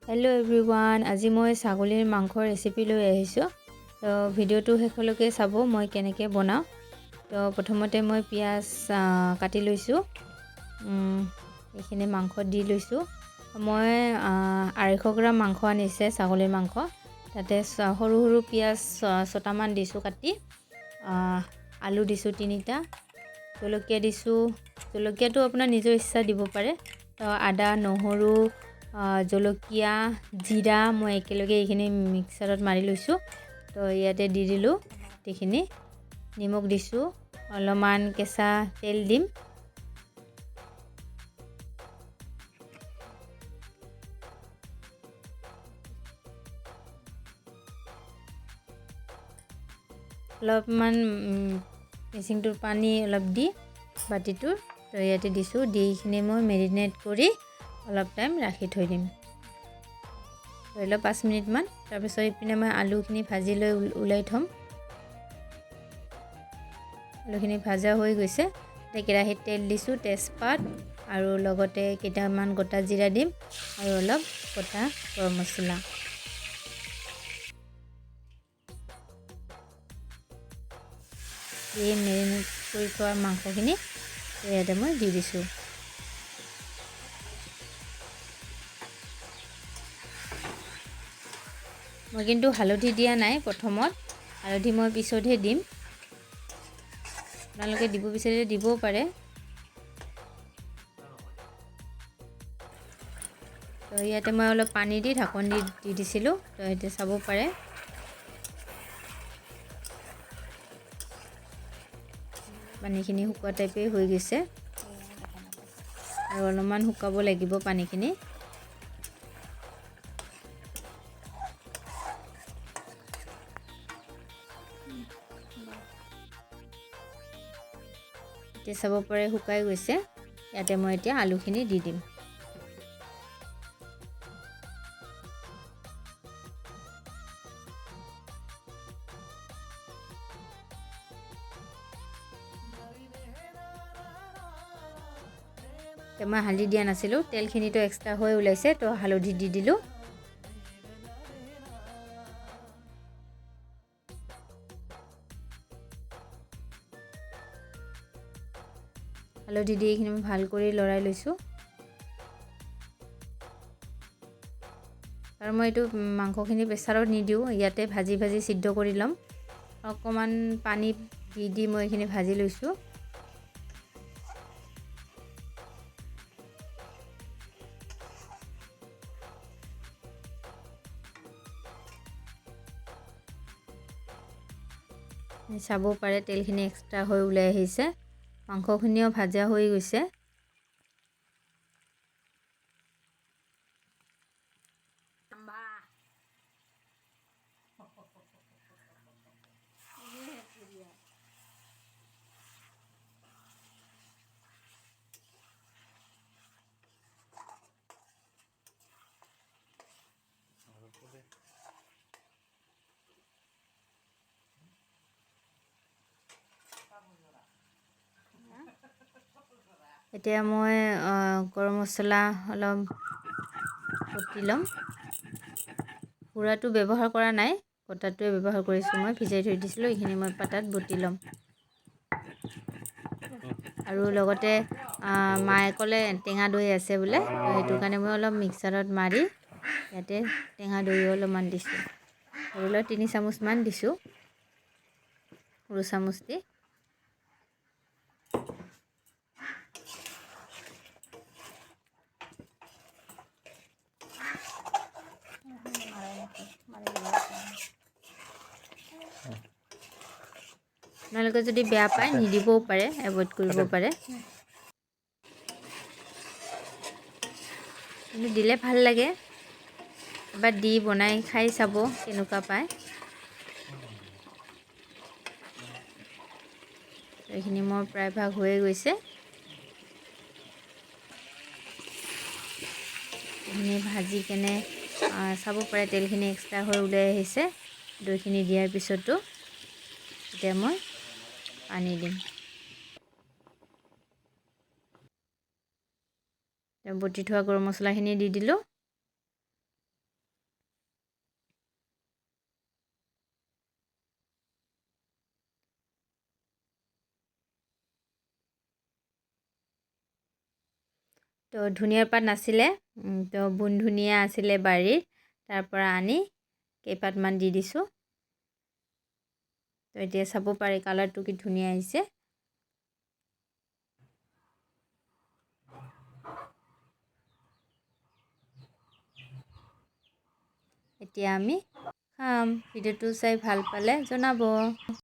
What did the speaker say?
Hello' everyone, আজি মই ছাগলীৰ মাংসৰ ৰেচিপি লৈ আহিছোঁ। তো ভিডিঅ'টো শেষলৈকে চাব, মই কেনেকৈ বনাওঁ। তো প্ৰথমতে মই পিঁয়াজ কাটি লৈছোঁ, এইখিনি মাংস দি লৈছোঁ। মই 250 গ্ৰাম মাংস আনিছে, ছাগলীৰ মাংস। তাতে সৰু সৰু পিঁয়াজ 6টামান দিছোঁ কাটি, আলু দিছোঁ 3টা, জলকীয়া দিছোঁ। জলকীয়াটো আপোনাৰ নিজৰ ইচ্ছা, দিব পাৰে। তো আদা, নহৰু, জলকীয়া, জিৰা মই একেলগে এইখিনি মিক্সাৰত মাৰি লৈছোঁ। তো ইয়াতে দি দিলোঁ গোটেইখিনি। নিমখ দিছোঁ, অলপমান কেঁচা তেল দিম। অলপমান মিচিংটোৰ পানী অলপ দি বাতিটোৰ তো ইয়াতে দিছোঁ। দি এইখিনি মই মেৰিনেট কৰি অলপ টাইম ৰাখি থৈ দিম, ধৰি লওক 5 মিনিটমান। তাৰপিছত ইপিনে মই আলুখিনি ভাজি লৈ ওলাই থ'ম। আলুখিনি ভাজা হৈ গৈছে। এতিয়া কেৰাহীত তেল দিছোঁ, তেজপাত আৰু লগতে কেইটামান গোটা জিৰা দিম আৰু অলপ গোটা গৰম মছলা। এই মেৰিনেট কৰি থোৱা মাংসখিনি ইয়াতে মই দি দিছোঁ। মই কিন্তু হালধি দিয়া নাই প্ৰথমত, হালধি মই পিছতহে দিম। আপোনালোকে দিব বিচাৰিলে দিবও পাৰে। তো ইয়াতে মই অলপ পানী দি ঢাকন দি দি দিছিলোঁ। তো এতিয়া চাব পাৰে, পানীখিনি শুকোৱা টাইপেই হৈ গৈছে আৰু অলপমান শুকাব লাগিব পানীখিনি। এতিয়া চাব পাৰে শুকাই গৈছে। ইয়াতে মই এতিয়া আলুখিনি দি দিম। মই হালধি দিয়া নাছিলোঁ, তেলখিনিতো এক্সট্ৰা হৈ ওলাইছে, তো হালধি দি দিলোঁ। হালধি দি এইখিনি মই ভাল কৰি লৰাই লৈছোঁ। আৰু মই এইটো মাংসখিনি প্ৰেছাৰত নিদিওঁ, ইয়াতে ভাজি ভাজি সিদ্ধ কৰি ল'ম। অকণমান পানী দি দি মই এইখিনি ভাজি লৈছোঁ। চাব পাৰে তেলখিনি এক্সট্ৰা হৈ ওলাই আহিছে, মাংসখিনিও ভাজা হৈ গৈছে। এতিয়া মই গৰম মছলা অলপ বটি ল'ম। গুড়াটো ব্যৱহাৰ কৰা নাই, গোটাটোৱে ব্যৱহাৰ কৰিছোঁ। মই ভিজাই থৈ দিছিলোঁ, এইখিনি মই পাতাত বটি ল'ম। আৰু লগতে মায়ে ক'লে টেঙা দৈ আছে বোলে, সেইটো কাৰণে মই অলপ মিক্সাৰত মাৰি ইয়াতে টেঙা দৈও অলপমান দিছোঁ। ধৰি লওক 3 চামুচমান দিছোঁ, সৰু চামুচ দি। আপোনালোকে যদি বেয়া পায় নিদিবও পাৰে, এভইড কৰিব পাৰে, কিন্তু দিলে ভাল লাগে। এবাৰ দি বনাই খাই চাব কেনেকুৱা পায়। এইখিনি মোৰ প্ৰায়ভাগ হৈয়ে গৈছে। এইখিনি ভাজি কেনে চাব পাৰে তেলখিনি এক্সট্ৰা হৈ ওলাই আহিছে। দৈখিনি দিয়াৰ পিছতো এতিয়া মই পানী দিম। বটি থোৱা গৰম মছলাখিনি দি দিলোঁ। তো ধনিয়াৰ পাত নাছিলে, তো বোন ধনিয়া আছিলে বাৰীৰ, তাৰ পৰা আনি কেইপাতমান দি দিছোঁ। তো এতিয়া চাব পাৰে কালাৰটো কি ধুনীয়া আহিছে। এতিয়া আমি খাম। ভিডিঅ'টো চাই ভাল পালে জনাব।